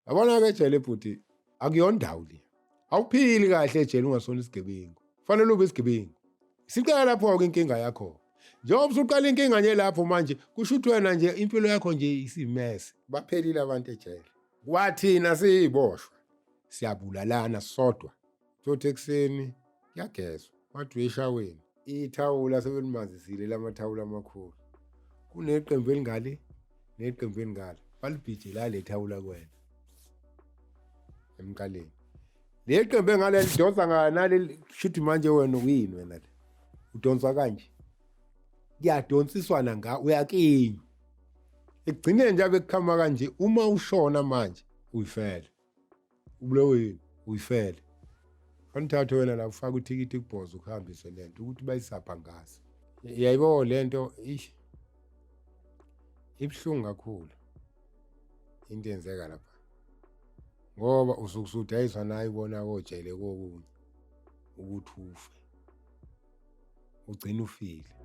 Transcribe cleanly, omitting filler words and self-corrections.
Yabona-ke ejele bhuti, akuyona ndawo le. Awuphili kahle ejele ungasona isigebengu. Kufanele ube isigebengu. Siqala lapho-ke inkinga yakho. Njengoba usuqala inkinga nje lapho manje, kusho ukuthi wena nje impilo yakho nje isimese. Baphelile abantu ejele. Kwathina siyiboshwa. Siyabulalana sodwa. Thothi ekuseni kuyagezwa, kwathi uyeshaweni. Ithawula sebelimanzisile lamathawula amakhulu. Kuneqembu elingale neqembu elingale. Balibhije la le thawula kuwena. Emqaleni. Le qembu engale lidonsa nganale shuthi manje wena uyini wena le. Udonsa kanje. Kuyadonsiswana nga uyakinywa. Ekugcineni nje abekukhama kanje uma ushona manje uyifele. Ubulewe yini? Uyifele. Fanithathe wena la ufake uthikithi kubhoza ukuhambise lento ukuthi bayisapha ngazi. Yayibo lento ish. Ibuhlungu kakhulu into eyenzeka lapha. Ngoba usuke usudayiswa naye ubona kojele kokunye ukuthi ufe. Ugcina ufile.